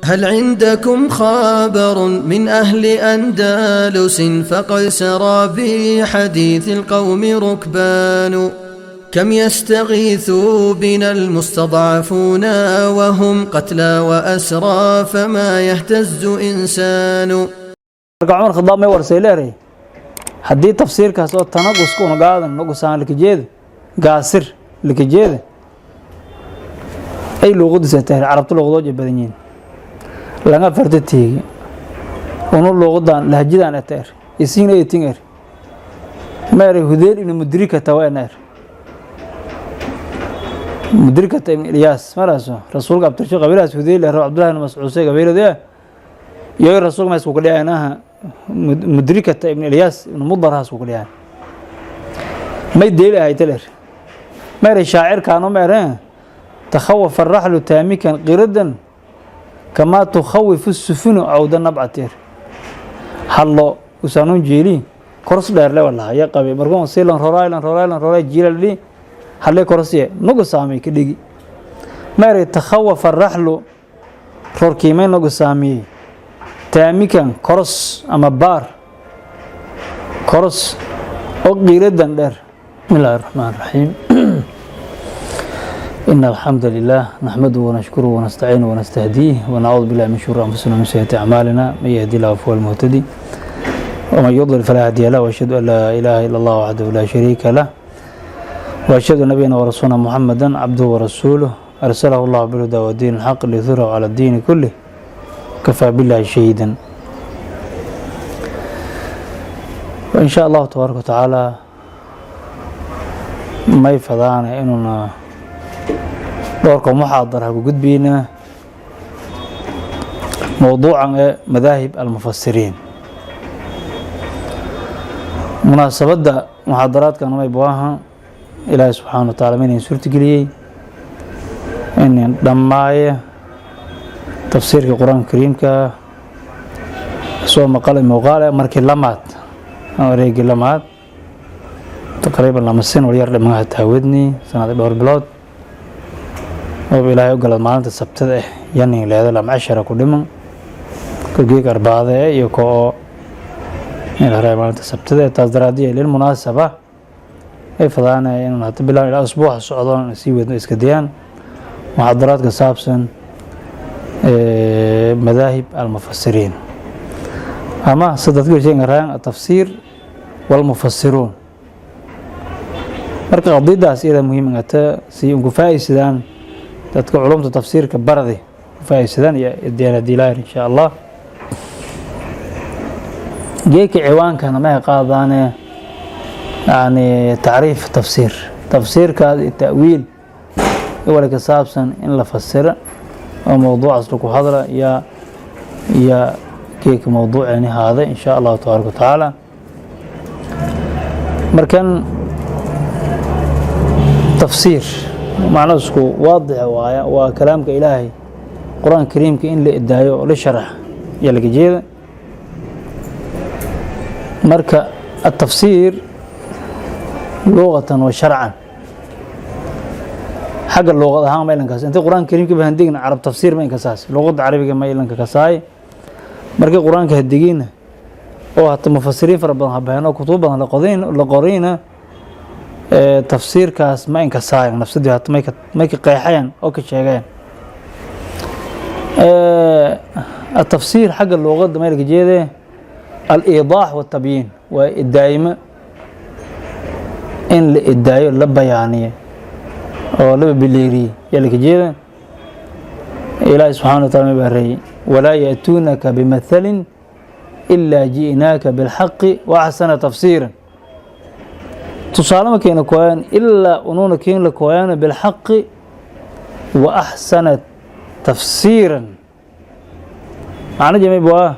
هل عندكم خبر من أهل أندلس؟ فقد سرى بحديث القوم ركبان. كم يستغيث بنا المستضعفون وهم قتلى وأسرى، فما يهتز إنسان. Marka Cumar Khadaab may warsay leeray haddii tafsiirkaas oo tanaqusku una qaadan nuqsaan lakajeeda, gaasir lakajeeda, ay luuqadiisa tahay. Carabta luuqadood ay badan yihiin, laga farta teegi unu luuqadan lahjadan ateer isiin ay tin er meeray Hudeel ibn Mudrikata waa eer Mudrikata ibn Ilyas maraaso rasuulka abtirsho qabiilahaas Hudeel rab Cabdullahi ibn Mascuud qabiilada iyo rasuulka ma isku kadhiyanaha Mudrikata ibn Ilyas ibn Mudar haas ku kadhiyan may deeli ahay taler meeray shaacirkaano meere تخوف الرحل تامكا قردا كما تخوف السفن عود نبعتير. Hallo usanuun jeeli koros dheer le walaha ya qabe markuu si lan roray lan roray lan roray jiilali halle korosiye nugu saamay ka dhigi meeray تخوف الرحل rorkiimay nugu saamiyey taamikan koros ama baar koros oo qiiradan dheer. بسم الله الرحمن الرحيم. إن الحمد لله نحمده ونشكره ونستعينه ونستهديه، ونعوذ بالله من شرور أنفسنا ومن سيئات أعمالنا. من يهدي الله فهو المهتدي ومن يضلل فلا هادي له، وأشهد أن لا إله إلا الله وحده لا شريك له، وأشهد أن نبينا ورسولنا محمدا عبده ورسوله، أرسله الله بالهدى والدين الحق ليظهره على الدين كله، كفى بالله شهيدا. وإن شاء الله تبارك وتعالى may fadaana inuuna dhowrka muxaadara ku gudbaynaa mowduucan ee madaahib almufasiriin. Munaasabadda muxaadaraadkan may buaha Ilaahay subxaana wa taala maynan suurtageliyey inin dhammaaye tafsiirka Qur-aanka Kariimka soo maqalay muuqaale markii lamaad wareegii lamaad, taqriiban 2 sin wal yar dhiman taawadni sanad dhowr bilood oo Ilaahay ogolaad maalinta Sabtada ah yanin leeda 12 ku dhiman kogeeg Arbaada iyo ko in maalinta Sabtada. Taas daraadiya lil munaasaba ay fadaanaya inuu hata bilaab ilaa usbuuca socdoon sii wadno iska dayaan muxaadaraadka saabsan madaahib almufasiriin ama sida dadka sheegan atafsiir walmufasiruun. Marka qadiyadaas iyada muhiim ata si unku faa'iidsadaan dadka culumta tafsiirka baradi ku faa'iidsadaan iyo diyaanad insha Allah. Geedka ciwaankana ma qaadaane yani tacriif tafsiir, tafsiirkaas iyo ta'wiil wala ka saabsan in la fasira oo mowduucaas lagu hadla iyo geedka mowduuceeni haaday insha Allahu tabaaraka wa tacaala. Markan tafsiir macno isku waadix waaya, waa kalaamka Ilaahay Qur-aanka Kariimka in la idaayo oo la sharax iyo laga jeeda. Marka التفسير لغة وشرعا, xagga luuqad ahaan ma ilankaas inta Qur-aanka Kariimka ba handigna Carab tafsiir ma inkasaas luuqadda Carabiga ma ilanka kasaay. Markii Qur-aanka hadigina oo hata mufasiriin fara badan habaheen oo kutub badan la qodayn la qorayna, tafsiirkaas ma inkasaayan nafsadii hata may ka qeexayaan oo ka sheegayaan. التفسير xagga luuqadda ma laga jeedee الإيضاح والتبيين, waa idaayimo in la idaayo, la bayaaniyo oo la bileeriye yaa laga jeeda. Ilaahi subxaana wa taala ma baareeyey ولا يأتونك بمثل إلا جئناك بالحق وأحسن تفسيرا. Tusaale ma keena kooyaan ilaa unuuna keen la kooyaan بالحق وأحسن تفسيرا. Macna jamay waa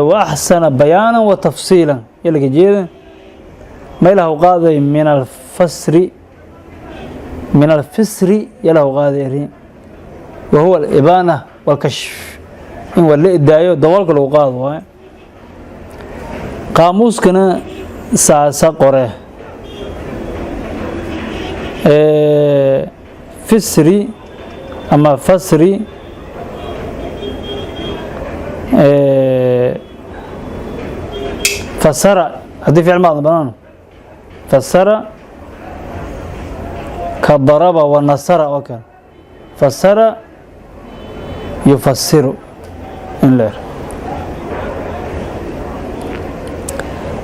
وأحسن بيانا وتفصيلا yaa laga jeeda. Meelaha u qaaday من الفسر, من الفسر yalah u qaaday, وهو الإبانة والكشف, in waa la idaayo, daboolka lagu qaado waay. Qaamuuskana saasa qore fisri Ama fasri fasara haddii ficil maada banaan fasara ka daraba wa nasara oo kale, fasara yufasiru in la ero.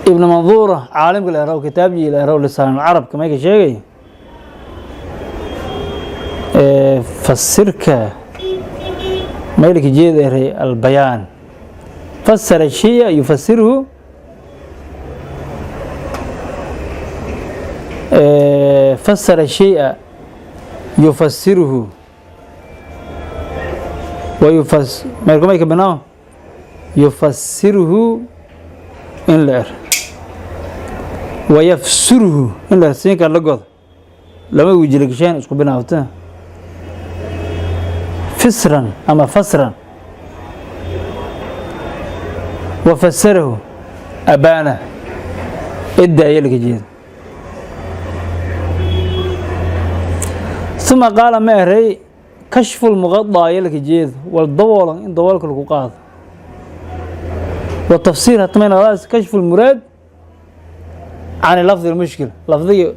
Ibn Manduura caalimka la ero kitaabjii la ero lisaan carabka may ka sheegay fasirka maylka jeeda eray albayaan, fasara shaya yufasirhu, fasara shay'a yufasirhu wayufas meelkumay ka binaaw yufasirhu in la er, wayafsurhu in la er, siinka la godo lama wijila gasheen isku binaawta fisran ama fasran, wafasarahu abaana idda laka jeeda. Uma qaala ma eray kashfu lmuqadaa yalka jeeda wal daboolan in daboolka lagu qaado wa tafsiir hatmayn kashfu lmuraad can lafdi lmushkil, lafdigii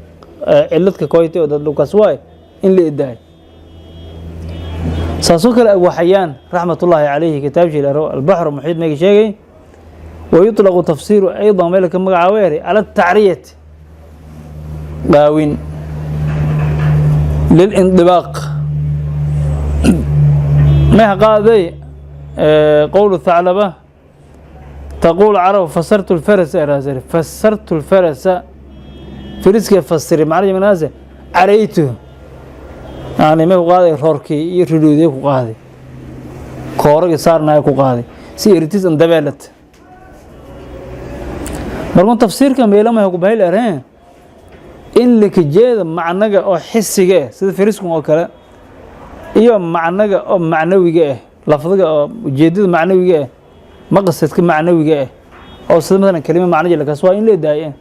ciladka koytay oo dad lukas waay in la idaayo. Saasoo kale Abu Xayaan raxmatullaahi calayhi kitaabshii lero albaxru muxiid mayka sheegay wayuطlaqu tafsiiru ayضa meel ka magacaabo eray cala atacriyati qaawin lilindibaaq may qaaday qowlu Thaclaba taquul carab fasartu lfarasa eraasir fasartu lfarasa firiska fasiri macnaha manaase caraytu, yani may ku qaaday roorkii iyo ridhoodii ku qaaday kooragii saarnaya ku qaaday si eritis an dabeelat. Markun tafsiirka meelamaha ku bahayl ereen in lakajeeda macnaga oo xisiga ah sida firiskun oo kale iyo macnaga oo macnawiga ah, lafdiga oo ujeedada macnawiga ah, maqsadka macnawiga ah oo sida matalan kelima macno lakaas waa in la daaye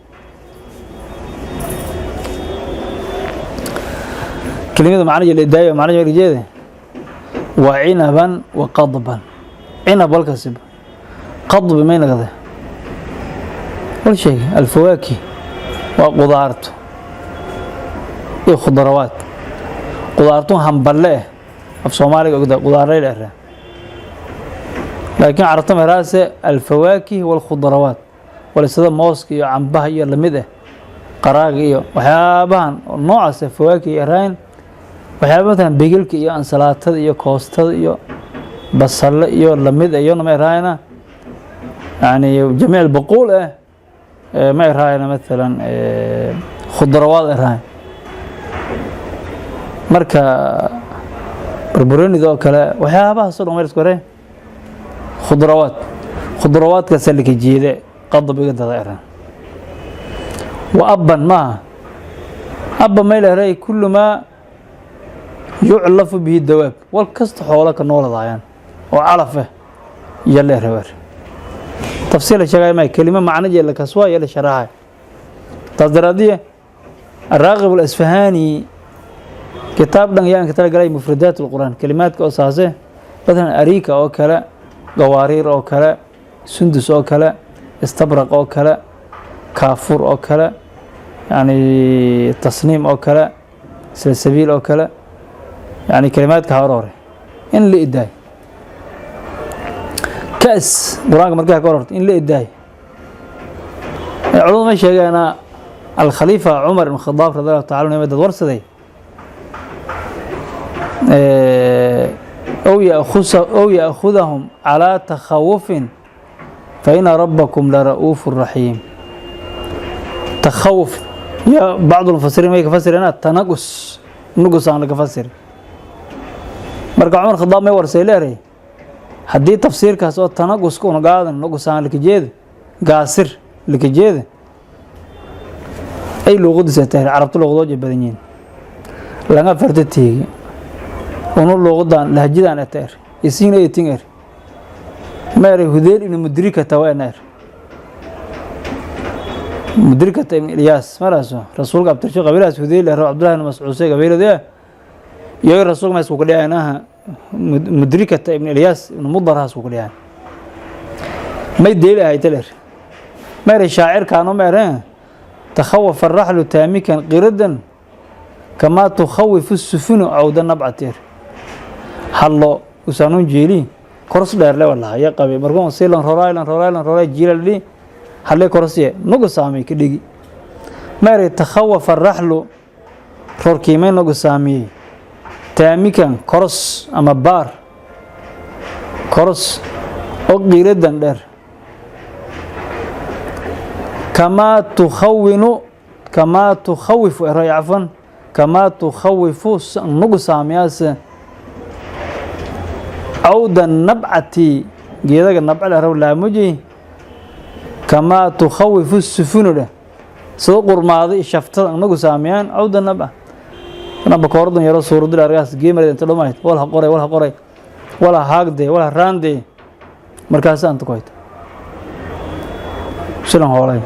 kelimada macno la daayo macno lakajeeda waa cinaban wa qadban cinab walkasib qadbi may nagade wal sheegay alfawaaki waa qudaarto iyo khudrawaad, qudaartu hamballe eh af Soomaaliga ogda qudaarley la eraa, laakiin carabta maraase alfawaakih walkhudrawaat wala sida mooska iyo cambaha iyo lamid ah qaraaga iyo waxyaabahan noocaas fawaakih eraayn, waxyaaba matalan begelka iyo ansalaatada iyo koostada iyo basalle iyo lamid ah iyona ma eraayna, yani jamiic albuquul ah ma eraayna matalan khudrawaad eraayn. Marka barbaroonida oo kale waxyaabahaas oo dhan isku hore khudrawaad, khudrawaadkaasa laka jeede qadbiga dada eraan. Wa abban maaha abba may leeray kullu maa yuclafu bihi dawaab wal kasta xoolo ka nooladaayaan oo calaf ah iyo leerewer tafsiil sheegay ma kelima macno jeela kaswa iyo la sharaxay. Taas daraadiye Araaqib al-Asfahani kitaab dhan yaan ka talagalay mufradaat al-Qur'aan kalimaadka oo saase badan ariika oo kale gawaariir oo kale sundus oo kale istabraq oo kale kaafur oo kale yani tasniim oo kale salsabiil oo kale, yani kalimaadka hore hore in la idaay kaas quraanka markaa ka horta in la idaay. Culimadu ma sheegeena al-Khalifa Umar ibn Khattab radiyallahu ta'ala anhu dad warsaday aw ya'khudahum ala takhawufin fa inna rabbakum la ra'ufur rahim. Takhawuf ya bacd al-mufassirin way ka fasireen tanaqus nuqus aan laga fasir. Marka Umar Khattab may warsay leeyahay haddii tafsiirkaas oo tanaqusku una qaadan nuqus aan laka jeed gaasir laka jeed ay luuqadiisa tahay carabtu luuqadooda badan yihiin laga farta tiigi unu luuqadan lahjadan ateer isiin ay tingar meeray Hudeel ibn Mudrika tawaanaar Mudrikata ibn Ilyas maraaso rasuulka abtirsho qabiilaas Hudeel rab Abdullah ibn Mas'uud qabiilada Iyo rasuulka ma isku kadhiyanaha Mudrikata ibn Ilyas ibn Mudar isku kadhiyan. May deeli ahay taler mayre shaacirkaano mayre takhawafa araxlu taamikan qiradan kamaa tukhawifu sufunu cawda nabcateer hallo usaanuun jeeli koros dheer le walaha ya qabe markuu si lan roray lan roray lan roray jiilal halle korosiye nugu saamay ka dhigi mayre takhawafa araxlu rorkiimay nugu saamiyey taamikan koros ama baar koros oo qiiradan dheer kamaa tukhawinu kamaa tukhawifu eray cafwan kamaa tukhawifu nugu saamiyaase cawda nabcati geedaga nabca leh raw laamuji kamaa tukhawifu sufunu dheh sida qurmaaday shaftada nagu saamiyaan cawda nabca naba koordan yaro suuradul argaas geemareed inta dhumayd wal ha qoray wal ha qoray wala haagde wala raande markaas anta ku hayto silan hoolay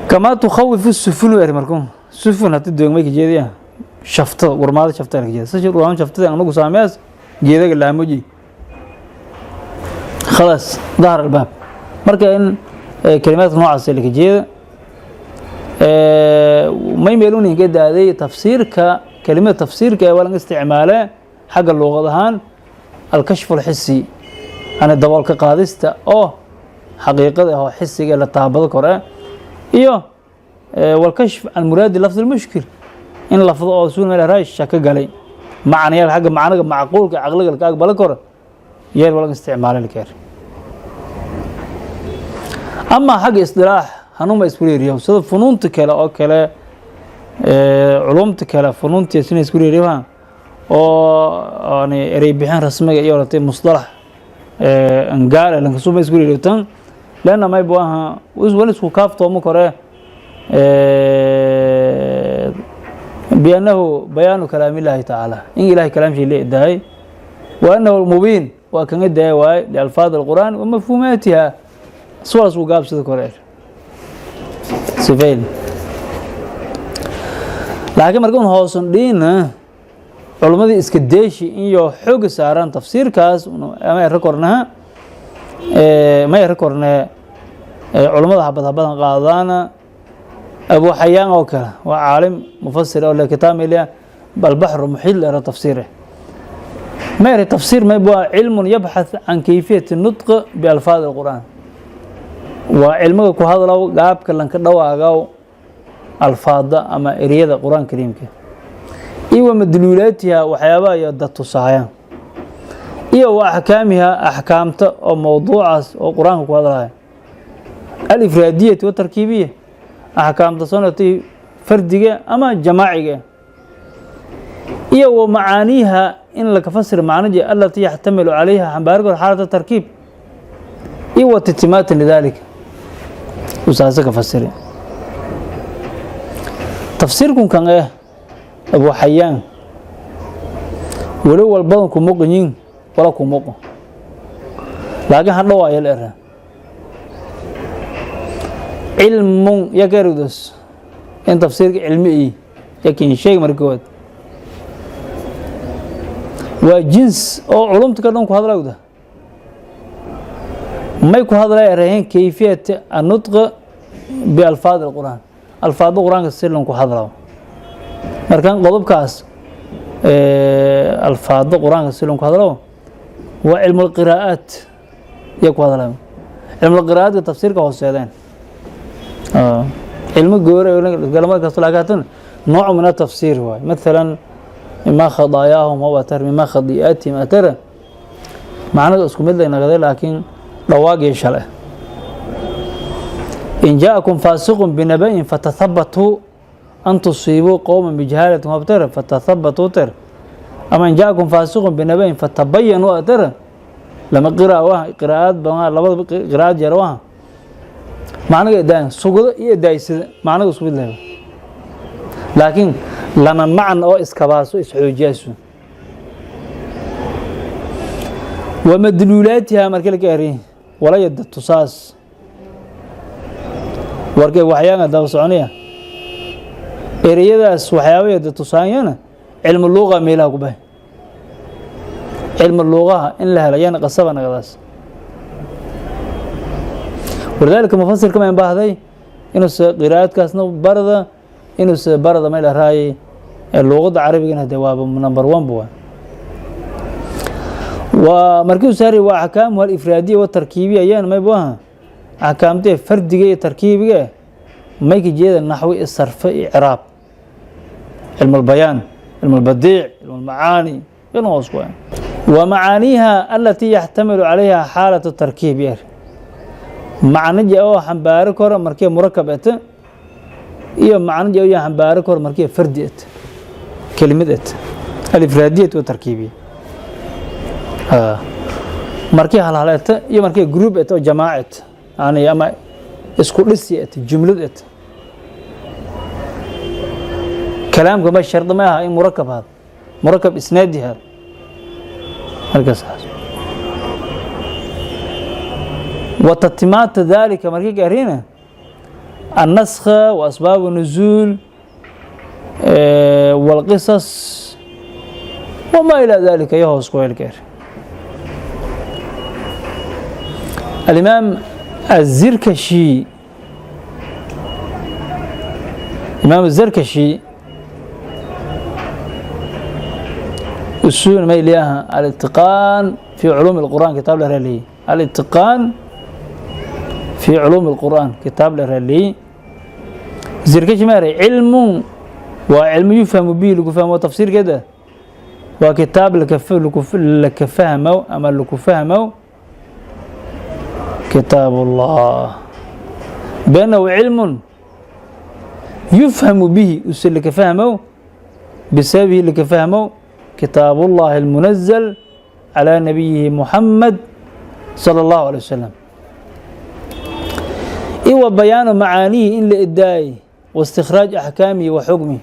kamaa tukhawifu sufunu er markuu sufun hati doogmay ka jeediya shaftada qurmaada shaftada ka jeeda si qurmaada shaftada anagu saamiyaas geedaga laamuji khalaas dahar albaab. Marka in kalimaadka noocaas la ka jeeda may meelunin ka daaday tafsiirka kelimada tafsiirka ee waa laga isticmaale xagga luuqad ahaan alkashfu alxisi yani daboolka qaadista oo xaqiiqada oo xisiga la taabado kore iyo walkashf can muraadi lafdi lmushkil in lafdo oo suun meel raay shaka galay macnayaal xagga macnaga macquulka caqliga ka aqbala karo yeel waa laga isticmaalay keer. Ama xagga isdilaax hanuun ba isku reeriyo sida funuunta kale oo kale culumta kale funuunta sina isku reeriyo oo yani erey bixin rasmiga iyo latay musdalax angaar lanka suba isku reeriyo tan lana may buu aha wal isku kaaftoomo kore biannahu bayaanu kalaam illaahi tacaala in ilahay kalaamshii la edaayay wa annahu almubiin waa kaga daaya waaye lialfaad alqur'aan wa mafhuumaatiha suwaas uu gaabsada kore sifayn. Laakiin marka un hoosun dhiina culimmadii iska deeshi iyo xooga saaraan tafsiirkaas ama ero kornaha ma ero korne culimmada habad habadan qaadaana. Abu Xayaan oo kale waa caalim mufasir oo le kitaab albaxru muxiid la ero tafsiire ma eri tafsiir may waa cilmun yabxath can kayfiyati nutq bialfaad alqur'aan waa cilmiga ku hadlow gaabka lanka dhawaagaw alfaada ama ereyada qur-aan kariimka iyo wa madluulaatiha waxyaabaha iyo dad tusaayaan iyo wa axkaamiha axkaamta oo mowduucaas oo qur-aanka ku hadlaya alifraadiyati watarkiibiya axkaamta sonatay fardiga ama jamaaciga iyo wa macaaniiha in laka fasir macnaji alatii yaxtamilu calayha xambaari karo xaalata tarkiib iyo wa titimaatan lidaalika usaasa ka fasiri tafsiirkun kan Abu Xayaan weli walbadan kumuqyin wala kumuqo laakiin hadhow ayaa la eraa cilmun ya ka erigdos in tafsiirka cilmi iyo yakin sheeg marka koowaad waa jins oo culumta ka dhan ku hadlawda may ku hadlaya eraheen kayfiyat annutq bialfaad alqur'aan alfaadda qur-aanka si lan ku hadlaw. Markan qodobkaas alfaadda qur-aanka si lan ku hadlaw waa cilmu alqiraa'aat ya ku hadlayo cilmu alqiraa'aadka tafsiirka hooseedeen cilmo goore galmada kasto laakiin nooc min atafsiir waay mathalan mima khadaayaahum huwa atar mima khadii'aatihim atara macnada isku mid laynagaday laakiin dhawaagii shale in jaakum faasiqun binaba'in fatathabatuu an tusiibuu qowman bijahaalatin wabtara fatathabatuu ter ama in jaakum faasiqun binaba'in fatabayanuu atara lama qiraa wah qiraa'ad badan labada qiraa'ad yar wah macnaga edaayan sugdo iyo edaaysada macnaga isku mid leeyahay laakiin lama macna oo iskabaaso isxoojiyaasu wa madluulaatiha markii laga eri wala yada tusaas warkee waxyaanga daba soconaya ereyadaas waxyaaba yada tusaanyana Cilmu luuqa meelaha ku bahay, cilmu luuqaha in la helo yana qasaba nagadaas. Walidaalika mufasirka ma baahday inuuse qiraa'adkaasna barada, inuuse barada may la raayay luuqadda carabigana de waaba number one bu waa. Markii saari waa axkaamuha alifraadiya watarkiibiya ayaan maybu aha axkaamtee fardiga iyo tarkiibiga mayka jeeda naxwi iyo sarfe iyo ciraab, cilmu albayaan, cilmu albadiic, cilmu almacaani hoos ku wa macaaniiha alatii yaxtamilu calayha xaalat tarkiib yar macnaja oo xambaari karo markii murakab ete iyo macnaja oo xambaari karo markii fardi ete, kelimad ete, alifraadiyat wa tarkiibiya, markii halhal ete iyo markii group ete oo jamaaca ete, yani ama isku dhisi ete, jumlad ete. Kalaamka ma shardi ma aha in murakab hado, murakab isnaadi hado markaas وتتمات ذلك markii gaarina النسخ وأسباب النزول والقصص وما إلى ذلك يهوس كويل كير. الإمام الزركشي، إمام الزركشي usuul may leeyaha الاتقان في علوم القرآن، kitaab la raaliye الاتقان في علوم القرآن kitaab la raaliye. Zirkashi ma yaray cilmu waa cilmu yufhamu bihi lagu fahmo tafsiirkeeda waa kitaab laka fahmo ama laku fahmo kitaab Allah بأنه علم يفهم به use laka fahmo بسببه laka fahmo kitaab الله المنزل على نبيه محمد صلى الله عليه وسلم إيwa بيان معانيه in la إداayay واستikhراaج أحكاamihi وxukmihi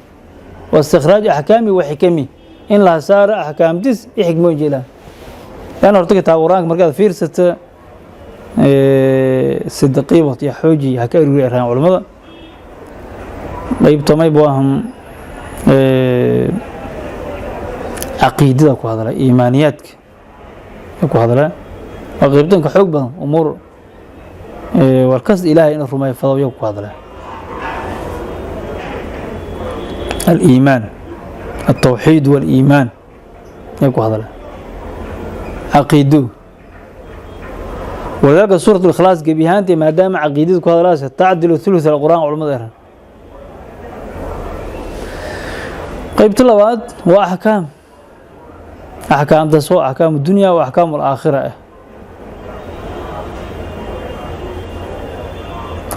واستikhراaج أحكاamihi وxikamihi in la saaro axkaamtis iyo xikmooyin jeelaan. Lan horta kitaab qur-aanka markaad fiirsata sida qiibot iyo xooji ha ka ururi eraan culamada qaybtomay buu aham caqiidada ku hadla, iimaaniyaadka ku hadla, waa qaybtanka xoog badan umuur warkas ilaahay inuu rumeeyo fadawyo ku hadla, aliimaan, altawxiid waliimaan ay ku hadla, caqiido. Walidaalika suurat likhlaas gebi ahaantii maadaama caqiidada ku hadlaas tacdilu thuluth alqur'aan culamada eran. Qaybta labaad waa axkaam, axkaamtaas waa axkaam dunya wa axkaam alaakhira ah.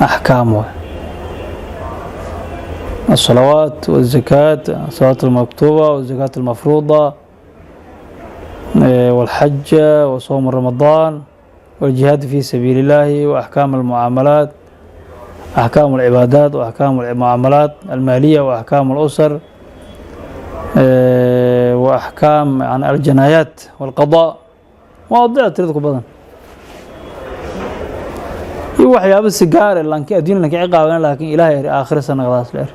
Axkaam waay الصلوات والزكاة، الصلاة المكتوبة والزكاة المفروضة والحج وصوم رمضان والجهاد في سبيل الله وأحكام المعاملات، أحكام العبادات وأحكام المعاملات المالية وأحكام الأسر وأحكام عن الجنايات والقضاء مواضيع tirada ku badan iyo waxyaabo si gaar ah lanki adduun lanki ciqaaban, laakiin ilaahay eri aakhira sanaqdaas la eri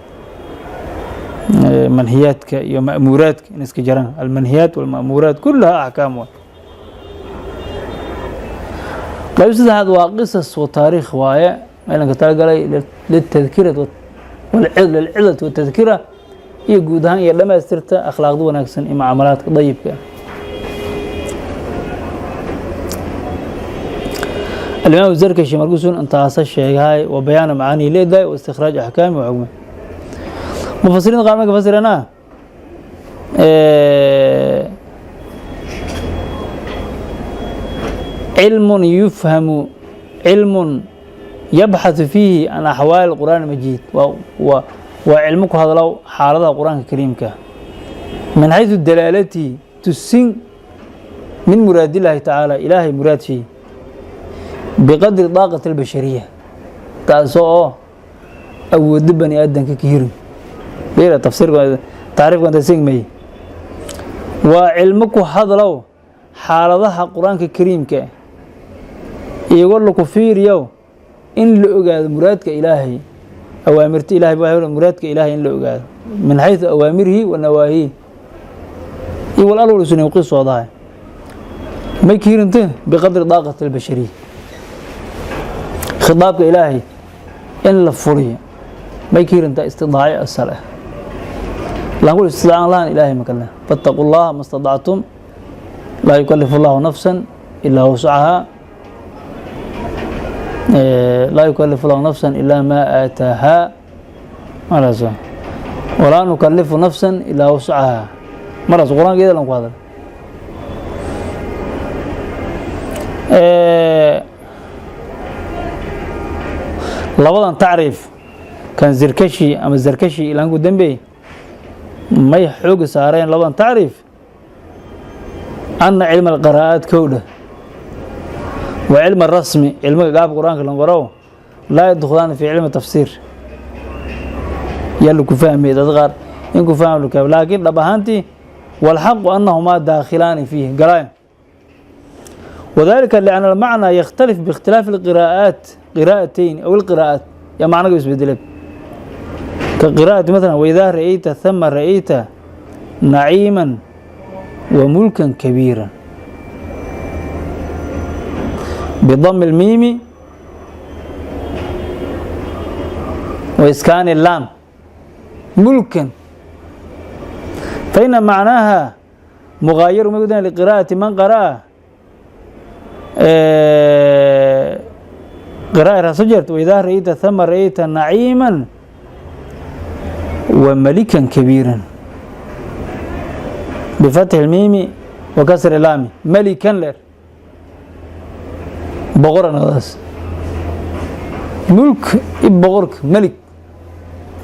manhiyaadka iyo ma'muuraadka in iska jiraan, almanhiyaat walma'muuraat kullaha axkaam waay. Qayb saddexaad waa qisas wa taariikh waaye, meelanka talagalay litadkirati lilcidati watadkira iyo guud ahaan iyo dhamaystirta akhlaaqda wanaagsan iyo mucaamalaadka dayibka. Alimaam zarkashi markuusun intaasa sheegahay wa bayaana macaanihi leedahay wa istikhraaj axkaami wa xukmi. Mufasiriinta qaar marka fasirana cilmun yufhamu, cilmun yabxathu fiihi can axwaali qur'aan majiid, waa cilmo ku hadlow xaaladaha qur-aanka kariimka min xayثu dalaalatihi tusin min muraad illaahi tacaala, ilaahay muraadshii biqadri daaqati albashariya, taasoo oo awoodo bani aadamka ka hirin. Tafsiirka tacriifka inta sigmay waa cilmo ku hadlow xaaladaha qur-aanka kariimka iyagoo laku fiiriyo in la ogaado muraadka ilaahay, awaamirta ilahay, muraadka ilahay in la ogaado min xayثu awaamirihi wa nawaahihi. Iyo wal alwal isuna qisoodahay may kiirinte biqadri daaqati albashariya. Khitaabka Ilaahay in la fuliyo may kiirintaa istidaaco asal ah. Lankul istidaacan lahan Ilaahay makale. Fattaqu llaha ma stadactum, laa yukalifu allahu nafsan ilaa wuscahaa, laa yukalifu allahu nafsan ilaa maa aataahaa, maraas walaa nukalifu nafsan ilaa wuscahaa, maraas Qur-aanka iyada lan ku hadal. Labadan tacriif kan zirkashi ama zarkashi ilaanku dambeey may xooga saareen labadan tacriif ana cilma alqiraa'aat kowdha wa cilma arasmi, cilmiga gaabka Qur-aanka lan barow, laa yadkhulaani fi cilmi tafsiir. Yaa laku fahmay dad qaar in ku faham luka, laakiin dhab ahaantii walxaqu annahumaa daakhilaani fiihi galaan, وذلك لأن المعنى يختلف باختلاف القراءات، قراءتين أو القراءات، يا معنى اسبدلب، كقراءة مثلا وإذا رأيت ثم رأيت نعيما وملكا كبيرا بضم الميم وإسكان اللام ملكا، فإن معناها مغاير لقراءة من قرأ قراءة سجرت وإذا رأيت ثم رأيت نعيما وملكا كبيرا بفتح الميم وكسر اللام، ملكا لر بغرا نغاس ملك بغرك ملك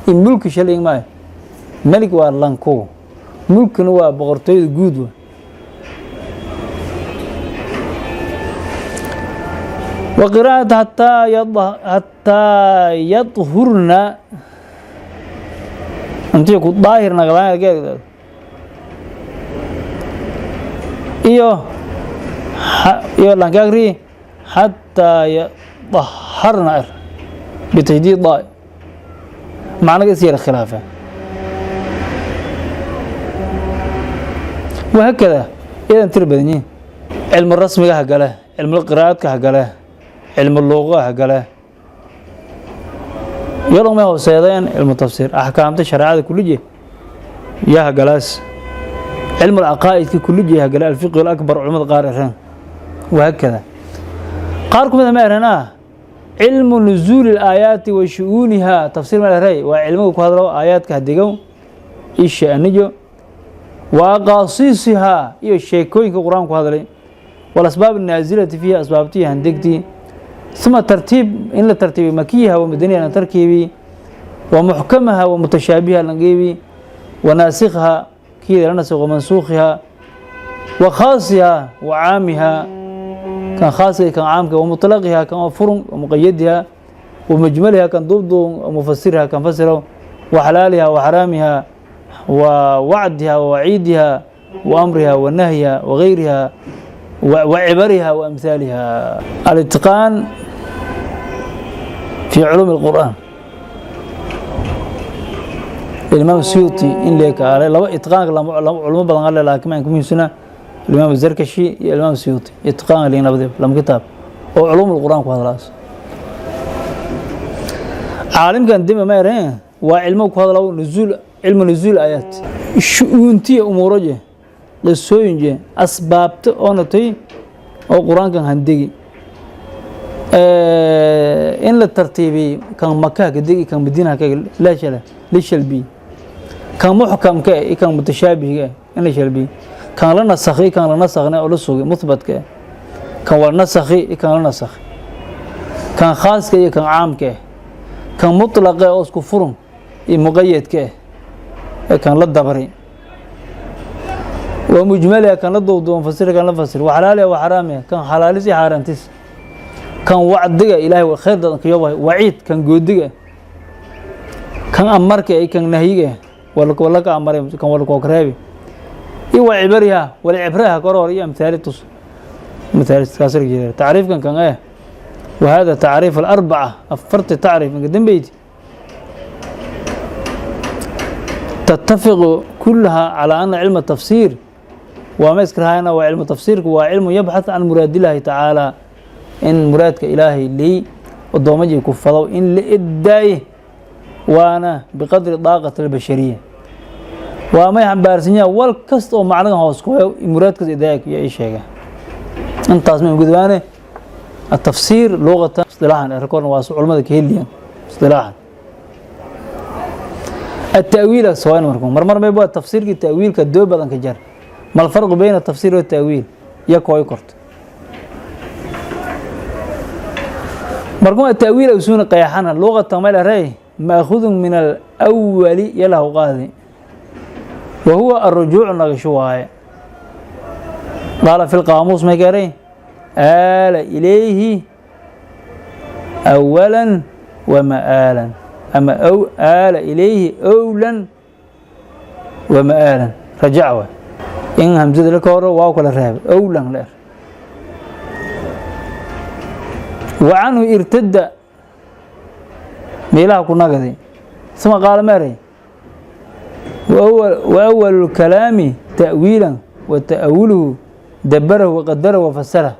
ملك شلين ماي ملك waa lanko, mulkina waa boqortooyada guud. Wa qiraa'ata hataa yadhurna, intii ku daahir naqdaan iyo lanka agri xataa yadaharna er bitajdiid daa, macnaga is yara khilaafa. Wahakada iyadan tir badan yihin. Cilmu rasmiga ha gale, cilmu qiraa'adka ha gale, cilmu luuqa ha gale, iyadoo may hooseedeen cilmu tafsiir, axkaamta shareecada kulije yaa hagalaas, cilmu alcaqaa'idka kulije hagale, alfiqhi alakbar culamada qaar ereen. Wahakada qaar kumida ma ereenaa cilmu nuzuuli alaayaati wa shu'uuniha tafsiir ma erey, waa cilmiga ku hadlo aayaadka hadegow isha anijo wa aqaasiisihaa iyo sheekooyinka Qur-aanku ku hadlay, walasbaab anaasilati fiiha, asbaabtihi handegtii, uma tartiib in la tartiibiy makiyaha wa madaniya la tarkiibi, wa muxkamaha wa mutashaabiha langeebi, wa naasikha kiida la nasakh, wa mansuukhiha, wa khaasiha wa caamiha, kan khaaska kan caamka, wa mutlaqiha kan furun, wa muqayadiha, wa mujmaliha kan duubduun, wa mufasiriha kan fasiro, wa xalaaliha wa xaraamiha, wa wacdiha wa waciidiha, wa amriha wa nahyiha wa gayriha, wa cibariha wa amhaaliha. Alitqaan fi culuumi اlqur'aan imaam Suyuuti in leekaale laba itqaanka culimo badan ale, laakiin maan ku muhiimsana imaam Zarkashi iyo imaam Suyuuti itqaanka liin labadiiba lama kitaab oo culuum alqur'aan ku hadlaas. Caalimkan dima ma ereen, waa cilmo ku hadla nuzuul, cilmu nuzuul aayaat, shu'uuntiya, umuuro je, qisooyin je, asbaabta oo natay oo Qur-aankan handegi, in la tartiibiyey kan Makaha kadegi, kan Madiinaha ka la shalbiyey, kan muxkamka eh iyo kan mutashaabihiga eh in la shalbiyey, kan la nasakhay, kan la nasakhna oo la sugay muthbatka eh, kan waa nasakhi iyo kan la nasakhi, kan khaaska iyo kan caamka eh, kan mutlaqa oo isku furun iyo muqayadka eh ee kan la dabari, waa mujmaliha kan la duubduuban, fasira kan la fasir, wa xalaaliha wa xaraamiha, kan xalaalis iyo xaaraantis, kan wacdiga Ilaahay khayr dadan kayo waciid, kan goodiga, kan amarka iyo kan nahyiga wala ka amaray, kan wala kookreebi, iyo wa cibariha wala cibraha koror iyo amhaali tus amhaali kaasir jeeda tacriifkan kan eh. وهذا تعريف الأربعة أفرت تعريف من قدام بيتي تتفق كلها على أن علم التفسير Waa ma iskarahayna, waa cilmu tafsiirku, waa cilmu yabxath can muraadillaahi tacaala, in muraadka Ilaahay ley oddoomajii ku fadow in la edaaye, waana biqadri daaqati albashariya. Waa may xambaarsan yaha wal kasta oo macnadan hoos ku hayo muraadkaas idaaya iyo ay sheegaan. Intaas ma gudbaane. التفسير لغة، اصطلاحا ركورنا waa culimada ka heliyaan اصطلاحا. التأويل سواء markuu marmar may baa tafsiirka ta'wiilka doo badan ka jar. ما الفرق بين التفسير والتأويل ya kooy korto. Markuu التأويل usuuna qeexana luqatan ma leeyahay مأخوذ من الأول يله qaadi، وهو الرجوع nagasho waaye. قال في القاموس ما garay آل إليه أولا ومآلا أما أو آل إليه أولا ومآلا رجع إن همزة لك واو كلا رهب أولا لا وعنه ارتد ميلها كنا قدي. ثم قال ماري وأول الكلام تأويلا وتأوله دبره وقدره وفسره.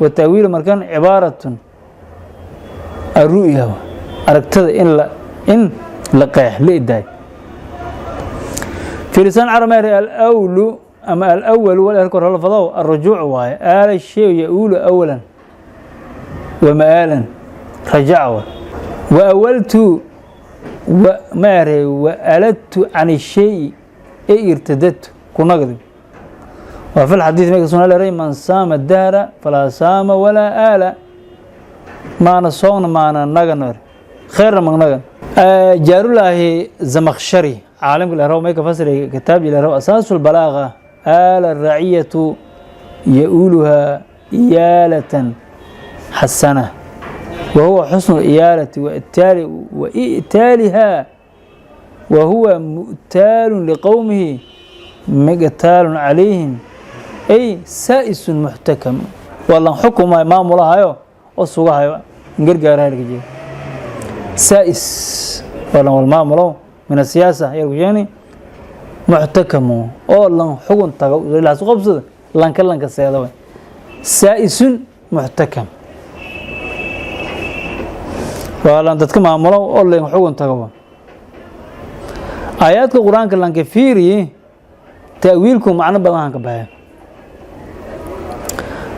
والتأويل مركان عبارة الرؤيا أركتد إن لقيح لإداي. في لسان عربي الأول أما الأول والأذكر الفضاء الرجوع واي آل الشيء يؤول أولا ومآلا رجع. وأولت وما وألدت عن الشيء أي ارتدت كنقد. وفي الحديث ما يقصون على من صام الدهر فلا صام ولا آل ما نصون ما نغنر خير من نغن. جار الله زمخشري عالم الأهرام ما يكفسر كتاب الأهرام أساس البلاغة آل الرعية يؤولها إيالة حسنة، وهو حسن الإيالة وإئتالها، وهو مؤتال لقومه مقتال عليهم أي سائس محتكم. والله حكم ما ملهايو وسوغهايو غرغار هلكجي سائس والله والماملو من السياسة يرجعني محتكم والله حكم تغو لا قبصد لانك لانك سيدا سائس محتكم والله dadka maamulo oo leen xugun tago. Aayaadka quraanka lanka fiiriye ta'wiilku macno badan ka baxay.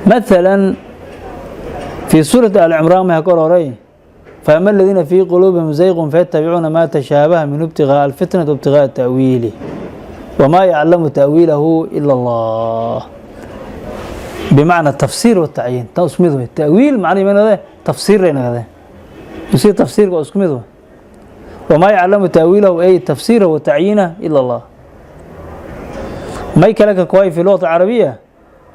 مثلا في سورة آل عمران ما يقول فأما الذين في قلوبهم زيغ فيتبعون ما تشابه من ابتغاء الفتنة وابتغاء تأويله وما يعلم تأويله إلا الله، بمعنى التفسير والتعيين. تسميه التأويل معنى من هذا تفسير لنا هذا يصير تفسير واسمه وما يعلم تأويله أي تفسيره وتعيينه إلا الله. ما يكلك كواي في اللغة العربية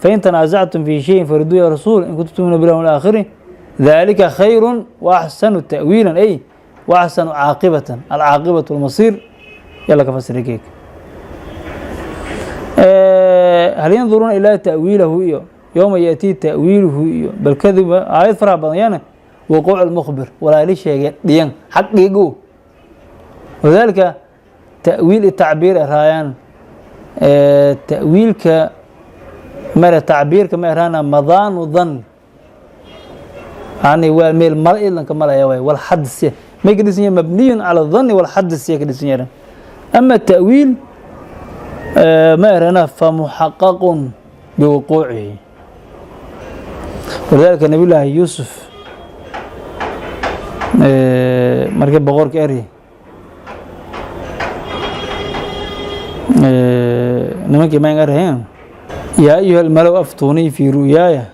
فإن تنازعتم في شيء فردوه إلى الرسول إن كنتم تؤمنون بالله والآخر ذلك خير وأحسن تأويلا أي وأحسن عاقبة، العاقبة والمصير. يلا كفسر كيك. هل ينظرون إلى تأويله إيو يوم يأتي تأويله إيو بل كذب آيات فرع بضيانة وقوع المخبر ولا ليش ديان حقيقو. وذلك تأويل التعبير رايان تأويل ك مرة تعبير كما رانا مضان وظن يعني وميل مرئي لك مرأي والحدث ما يقدس مبني على الظن والحدث يقدس. أما التأويل ما رانا فمحقق بوقوعه. ولذلك النبي الله يوسف markii boqorka eri nimankii mayn eraheen yaa ayuha almalow aftuunii fii ru'yaaya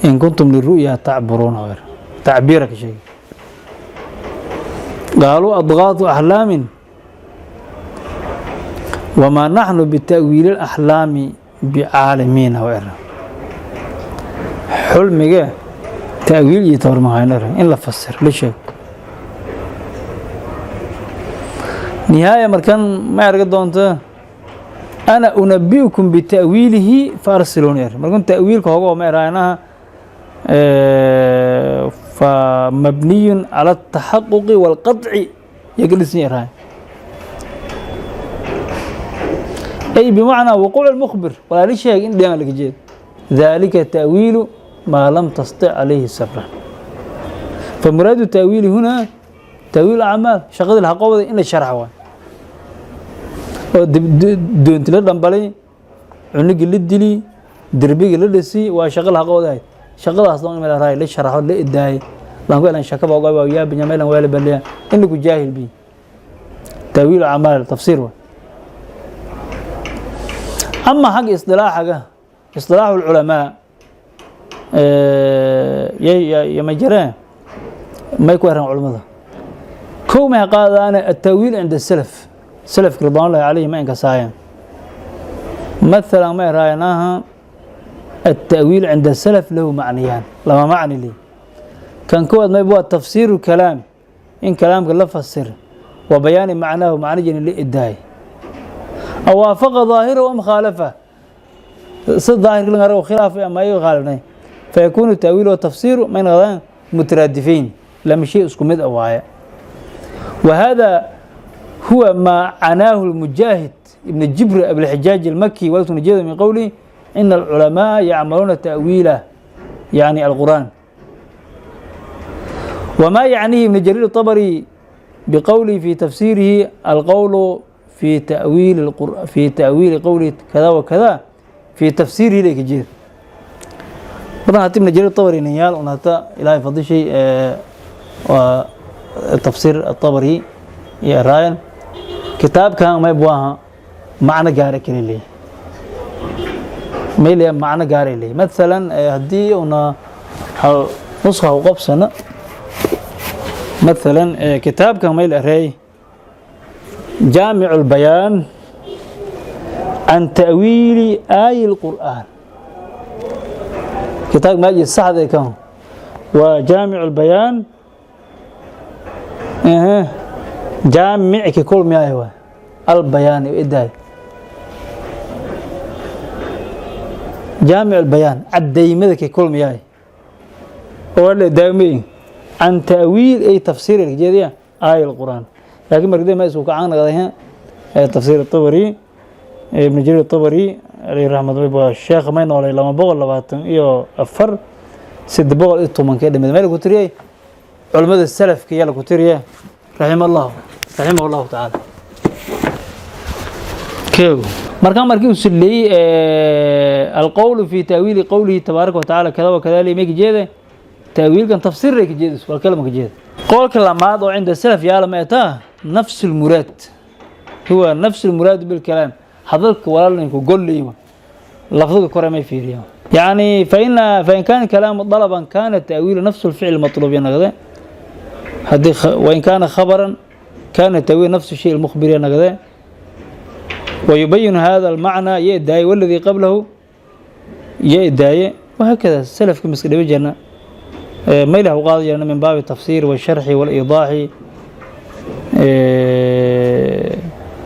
in kuntum liru'ya tacburuuna tacbiira ka sheegay qaaluu adgaatu axlaamin wamaa naxnu bita'wiili alaxlaami bicaalimiina era xulmige تأويل يتور ما إن لا فسر ليش نهاية مركان ما يرجع دونت أنا أنبئكم بتأويله فأرسلوني. مركان تأويل هو ما رأيناها فمبني على التحقق والقطع يجلسني رأي. Ay bimacnaa wuquuc lmukhbir walaa la sheegay in dhiyan laga jeedo. Dalika ta'wiilu maa lam tastic calayhi sabra. Famuraadu ta'wiili huna ta'wiil acmaal, shaqadii lahaqobada in la sharxa waay, oo doonti la dhambalay, cunugii la dili, derbigii la dhisi, waa shaqa lahaqobadahay. Shaqadaas dhan in la raay, la sharaxo, la idaayay lanku elan shakaba ogaa yaa binyamelan waala baliya in lagu jaahil bi ta'wiil acmaal tafsiir waay. Ama xagga isdilaaxaga, isdilaaxu lculamaa yama jireen, may ku heran culamada kow may qaadaane التأويل عند السلف. Salafka رضوان الله عليهم ma inkasaayeen. Mathalan ma eraayanaha التأويل عند السلف له معنيان, lama macni leh. Kan kowaad mayb waa تفسير الكلام, in kalaamka la fasir, wa bayaani macnaahu, macnijin la idaay, أو وافق ظاهره أم خالفه, si daahirka laga rabo khilaaf ama ay khaalifnay, فيكون التأويل والتفسير ما ينغضان مترادفين, lama shay isku mid ah waaye. وهذا هو ما عناه المجاهد ابن جبر أبي الحجاج المكي والتنجيد من قوله إن العلماء يعملون تأويله, يعني القرآن. وما يعنيه ابن جرير الطبري بقوله في تفسيره: القول في تأويل القرآن, في تأويل قوله كذا وكذا في تفسيره لك جير. طبعا هات ابن جرير الطبري نيال ونهتا إلهي فضل شيء وتفسير الطبري يا راين كتاب كان ما يبواها معنى قاري كلي ما لي معنى قاري لي. مثلا هدي una نسخة وقبسنا مثلا كتاب كان ما يلي جامع البيان عن تأويل آي القرآن, كتاب ما يجي الصح ذي كان وجامع البيان جامع كل ما هو البيان إداي جامع البيان عديمة كل ما هو اللي دايمين عن تأويل أي تفسير الجديد آية القرآن. لكن مرقدين ما يسوق عن غيرها تفسير الطبري, ابن جرير الطبري عليه رحمة الله. الشيخ ما ينولي لما بقول لباتن إيو أفر سد بقول إتو من كده من مالك وتريه علماء السلف كي يلا كتير رحمه الله رحمه الله تعالى. كيو مركان مركي وسلي القول في تأويل قوله تبارك وتعالى كذا وكذا لي ميك جيده تأويل كان تفسير لك جيده والكلمة جيده. قول كلام عند السلف يا لما يتاه نفس المراد, هو نفس المراد بالكلام حضرتك ولا لنكو قول لي لفظك كرة ما يفيد. يعني فإن كان كلام طلبا كان التأويل نفس الفعل المطلوب ينقضي وإن كان خبرا كان التأويل نفس الشيء المخبر ينقضي. ويبين هذا المعنى يدعي والذي قبله يدعي وهكذا. السلف كما سكدوا جنا ما له قاضي من باب التفسير والشرح والإيضاح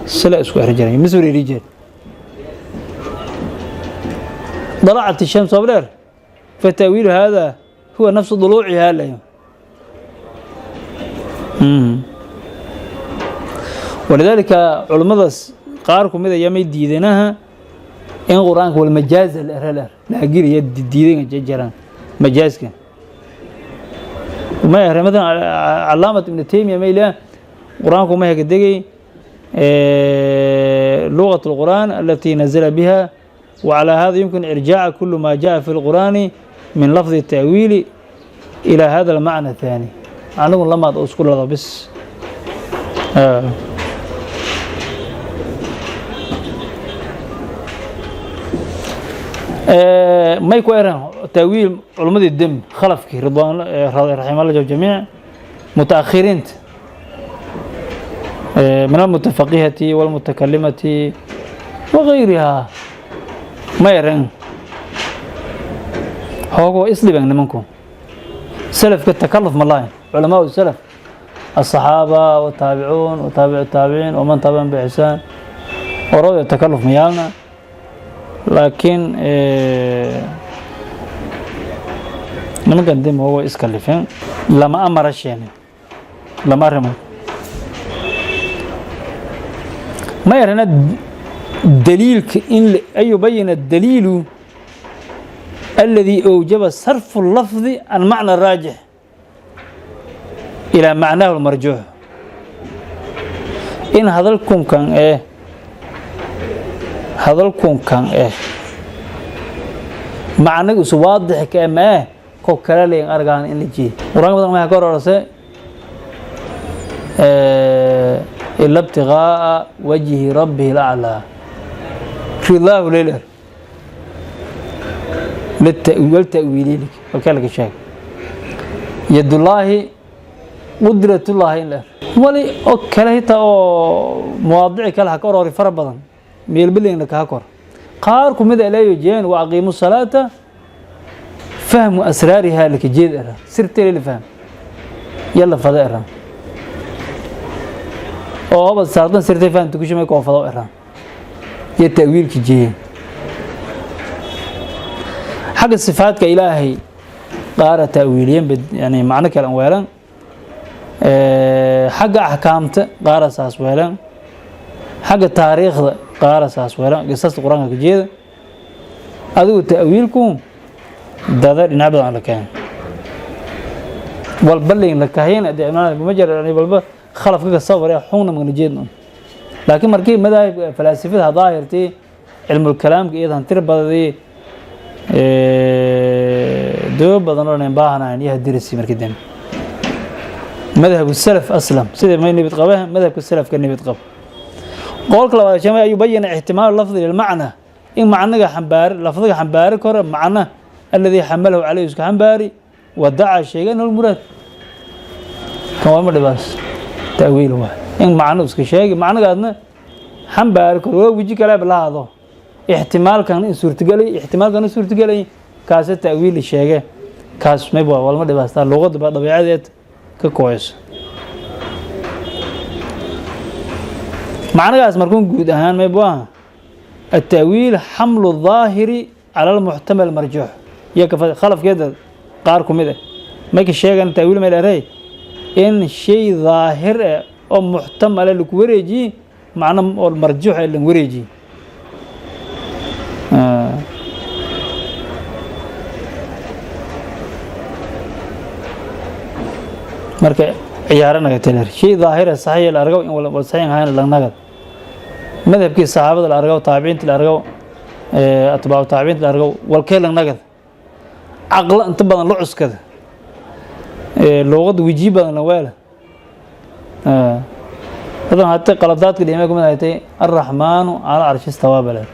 سلا اسكو رجال مسوري رجال طلعت الشمس أبلر فتأويل هذا هو نفس ضلوعها اليوم. ولذلك علماء قاركم إذا يمي ديدناها إن قرآنك والمجاز الأرهلر لا غير يد ديدن جران مجازك وما يهرم. مثلا علامة ابن تيمية ميلا قرآنك ما هي لغة القرآن التي نزل بها, وعلى هذا يمكن إرجاع كل ما جاء في القرآن من لفظ التأويل إلى هذا المعنى الثاني. عنه لما أذكر هذا بس ما يكون تأويل علماء الدم خلفك رضوان رحمه الله الجميع متأخرين من المتفقهة والمتكلمة وغيرها ما يرن هو إسلي منكم سلف كالتكلف ملاين علماء السلف الصحابة والتابعون وتابع التابعين ومن تبعهم بإحسان ورضي التكلف ميالنا. لكن nimankan dim هو iskalifeen lama amara sheene lama arrimo ma yarana. Daliilka in an yubayina adaliilu aladi awjaba sarfu lafdi can macna raajix ilaa macnaahu lmarjuux, in hadalkunkan macnaga isu waadix ka mae ko kale layn argaan in la jeeyo. Qur-aanka badan maxaa ka hororse? Ila ibtiغaaءa wajhi rabbihi اlأclىa ridaahu leyler walta'wiililik walkaa laga sheegay yadullaahi qudratullaahi in la er wali oo kale hitaa oo mawaadici kale ha ka orori fara badan meelbaleyna kaha kor qaar kumid a leeyojeen wa aqiimu salaata fahmu asraariha laka jeed era sirteeda la fahm yalla fada era oo haba saardan sirtay fahamta ku shimay koofado era iyo ta'wiilka jeeye. Xagga sifaadka Ilaahay qaara ta'wiiliyeen, yani macno kale an weelan. Xagga axkaamta qaara saas weelan, xagga taariikhda qaara saas weelan, qisasta Qur-aanka ka jeeda. Adigu ta'wiilku dada dhinac badan la keen walba layn la kahayna ma jira walba khalafka ka sawir xungna magna jeedno. Laakiin markii madaahib falaasifada daahirtii cilmulkalaamka iyadan tir badadii doo badan oo baahanayn iyo hadirisi markii dambe madhab salaf aslam sida may nabad qaba madhabka salafka nabad qaba. Qolka labaad shamay ayuu bayana ihtimaal lafdi lil macna, in macnaga xambaar lafdiga xambaari karo macna alladhi xamalahu alayhi isku xambaari wadaca sheegan al muraad kan waa ma dhibaas ta'wiil waa in macno iska sheegi macnagaadna xambaari karo waa weji kale balaado ixtimaalkan in suurtagelay, ixtimaalkan in suurtagelay kaas ta'wiil sheege kaas may waa walma dhibaastaa luqadda ba dabiicadeed ka kooyso macnagaas. Markuun guud ahaan may waa التأويل حمل الظاهر على المحتمل المرجوح iyo khalafkeeda qaar ku mid ah marka sheegan ta'wiil ma leeyahay in shay daahir ah oo muxtamal lagu wareejiyo macna oo marjuux ah lagu wareejiyo. Marka ciyaaranaga teler shay daahir ah saxiix la argo in wala saxiix ahayn la nagad madhabkii saxaabada la argo, taabiciinta la argo, atbaacu taabiciinta la argo, walkee la nagad caqlo inta badan la cuskada luuqadda wejiyo badan la weela badan hatay qaladaadka dhimay kumid ahatay arraxmaanu cala carshi istawaa baleer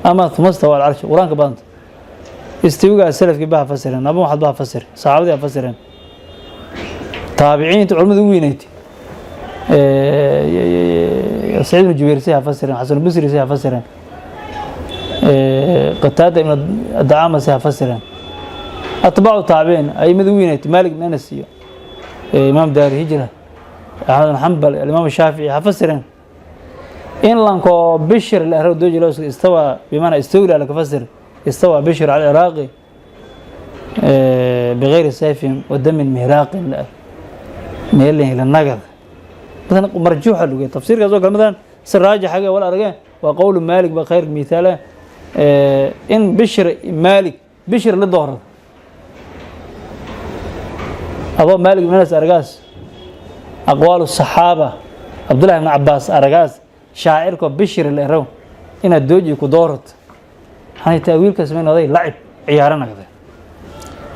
ama thuma istawa ala carshi. Qur-aanka badanta istiwigaa salafkii baa fasireen, Nabi Maxamed baa fasireen, saxaabadii baa fasireen, taabiciinta culimada u weynayd Saciid ibn Jubayr si ha fasireen, Xasan Basri si ha fasireen, Qataada ibn Dacaama si ha fasireen, atbaacu taabiciin aimada u weynayd Maalik ibn Anas iyo imaam daari hijra Axmed bin Xambal, alimaam Shaafici ha fasireen. In lanko Bishir la arag dooji loo istawa bimaana istawla la ka fasir istawa Bishir cala Iraaqi bigayri sayfin wa damin mihraaqin la meelin la nagad badan marjuuxa luge tafsiirkaas oo kale madan si raajixa wal arage waa qowl Maalik ba khayr mithaala in Bishir Maalik Bishir la doorado adoo Maalik ibn Anas aragaas, aqwaal saxaaba Cabdullahi ibn Cabbaas aragaas, shaacirka Bishir la eraw inaad dooji ku doorato waxaanay ta'wiilka samayn oday lacib ciyaaro nagde.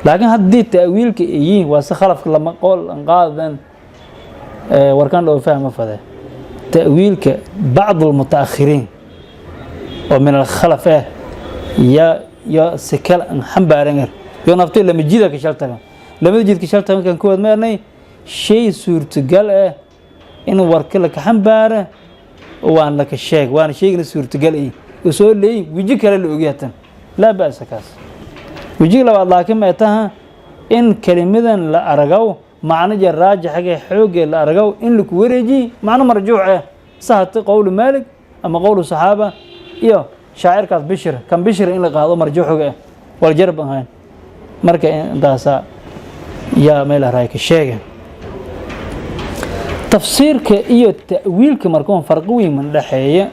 Laakiin haddii ta'wiilka ay yihiin waa si khalafka lama qool an qaadan warkan dhow fahma fade ta'wiilka bacd almutaakhiriin oo min alkhalaf ya si kale an xambaaran er yo naftii lama jida ka shaltagan lamada jid ka shaltagan kan kuwaad ma ernay shay suurtagal ah in warka laka xambaara waan laka sheeg waana shaygana suurtagal ay uu soo leeyay weji kale la ogyaatan laa ba'sa kaas wejiga labaad. Laakiin ma taha in kelimadan la aragaw macno jeer raajixa xoogee la aragaw in laku wareejiye macno marjuuc ah sahati qowlu Maalik ama qowlu saxaaba iyo shaacirkaas Bishir kan Bishir in la qaado marjuuxuga ah wal jarab ahayn. Marka intaasa yaa meel raay ka sheegeen tafsiirka iyo ta'wiilka. Markuun farqi weyn man dhexeeya.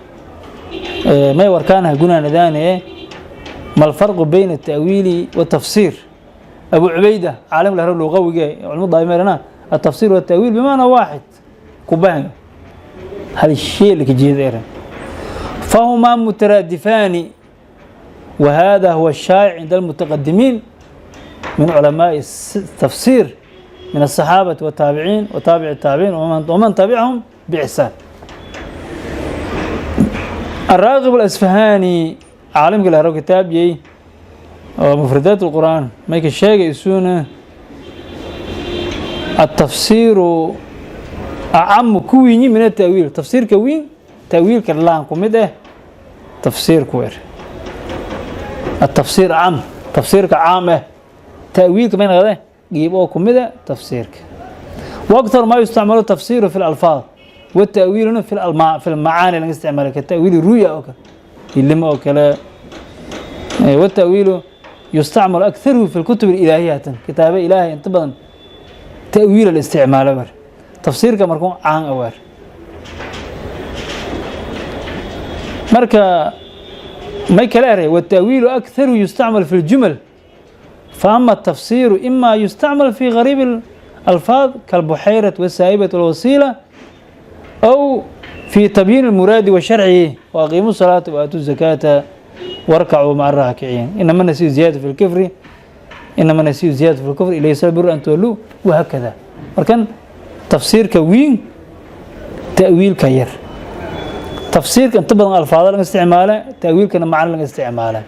May warkaanaha gunaanadaane ما الفرق بين التأويل والتفسير؟ أبو عبيدة عالم الهرم اللغوي علم الضائمرنا التفسير والتأويل بمعنى واحد كوبان هذا الشيء اللي كجيد فهما مترادفان، وهذا هو الشائع عند المتقدمين من علماء التفسير من الصحابة والتابعين وتابع التابعين ومن تبعهم بإحسان. الراغب الأسفهاني عالم قال كتاب يي مفردات القرآن ما يكشاق يسونه التفسير أعم كويني من التأويل، تفسير كوين تأويل كرلان كمده تفسير كوير التفسير عام تفسير كعامة تأويل كمان غدا جيبوه كمده تفسيرك. وأكثر ما يستعمل التفسير في الألفاظ والتأويل في المعاني اللي نستعملها كتأويل الرؤيا أو اللي ما أكله. والتأويل يستعمل أكثر في الكتب الإلهية كتابة إلهي انتبه تأويل الاستعمال بر تفسير كما يكون عن أور مركا ما يكلاره. والتأويل أكثر يستعمل في الجمل، فأما التفسير إما يستعمل في غريب الألفاظ كالبحيرة والسائبة والوسيلة، أو في تبيين المراد وشرعه، وأقيموا الصلاة وآتوا الزكاة واركعوا مع الراكعين، إنما النسيء زيادة في الكفر، إنما النسيء زيادة في الكفر ليس البر أن تولوا، وهكذا. ولكن تفسير كوين تأويل كير تفسير كان تبغى الألفاظ الاستعمال، تأويل كان معنى الاستعمال،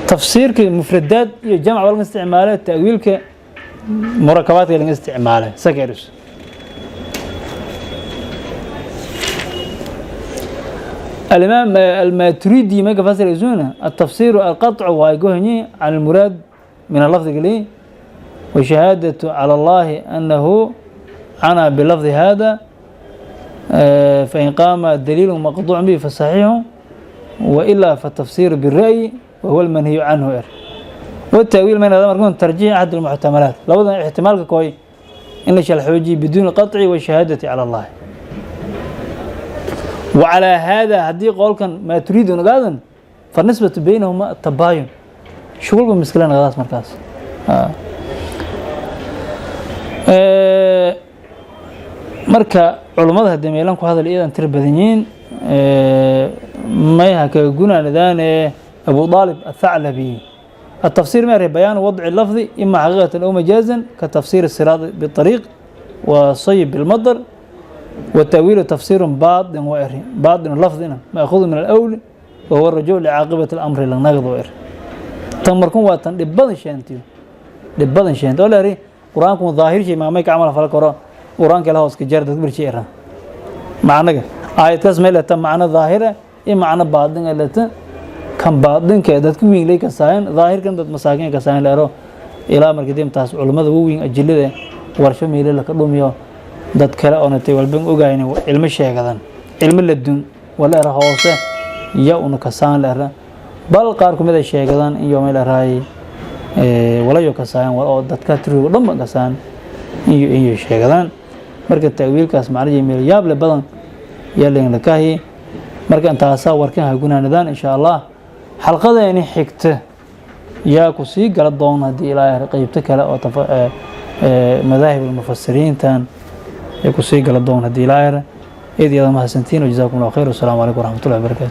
تفسير كمفردات جمع الاستعمال، تأويل كمركبات الاستعمال سكرس. الإمام الماتريدي ما كفسر يزونه التفسير القطع ويقهني عن المراد من اللفظ لي، وشهادة على الله أنه عنا باللفظ هذا، فإن قام الدليل مقطوع به فصحيح، وإلا فالتفسير بالرأي وهو المنهي عنه. والتأويل من هذا مركون ترجيح أحد المحتملات، لابد احتمال كوي إن الحوجي بدون قطع وشهادة على الله. وعلى هذا هدي قول كان ما تريدون غدا فالنسبة بينهما التباين. شغل بمسكلة غلاس مركز. مركا علماء هدي ميلان كو هذا الإيضا تربذنين ما يهكا لذان أبو طالب الثعلبي. التفسير ما بيان وضع اللفظ إما حقيقة أو مجازا كتفسير الصراط بالطريق والصيب بالمطر، والتأويل تفسير باطن وإره باطن اللفظ مأخوذ من الأول وهو الرجوع لعاقبة الأمر للنقض وإره. تمركم واتن لبضن شانتيو لبضن شانتيو ولا ري قرآنكم ظاهر شيء ما مايك عمل فالقرآن قرآن كله هوس كجرد تكبر شيء إره معنى آية كاس ميلة تم معنى ظاهرة إيه معنى باطن اللي كم باطن كده تكوين ليه كسائن ظاهر كم دت مساكين كسائن لأرو إلى مركزهم تاس علماء وين أجلده ورشة ميلة لكلهم يا dad kale oo natay walban ogaayna cilmi sheegadan cilmi la dun wala era hoose ya una kasaan la era bal qaar kumid ay sheegadan in yoomay la raay wala yo kasaan wala oo dadka tiriyo dhanba kasaan iyo sheegadan. Marka taawiilkaas macnaheedu meel yaab le badan yaa leen la kahi. Marka intaas warkan ha gunaanadaan insha Allah xalqadeeni xigta yaa ku sii gala doona hadii Ilaahay qaybta kale oo madaahib al-mufassiriintan يكون سيقل الدون هدي لاير إذ يضمها سنتين. وجزاكم الله خير والسلام عليكم ورحمة الله وبركاته.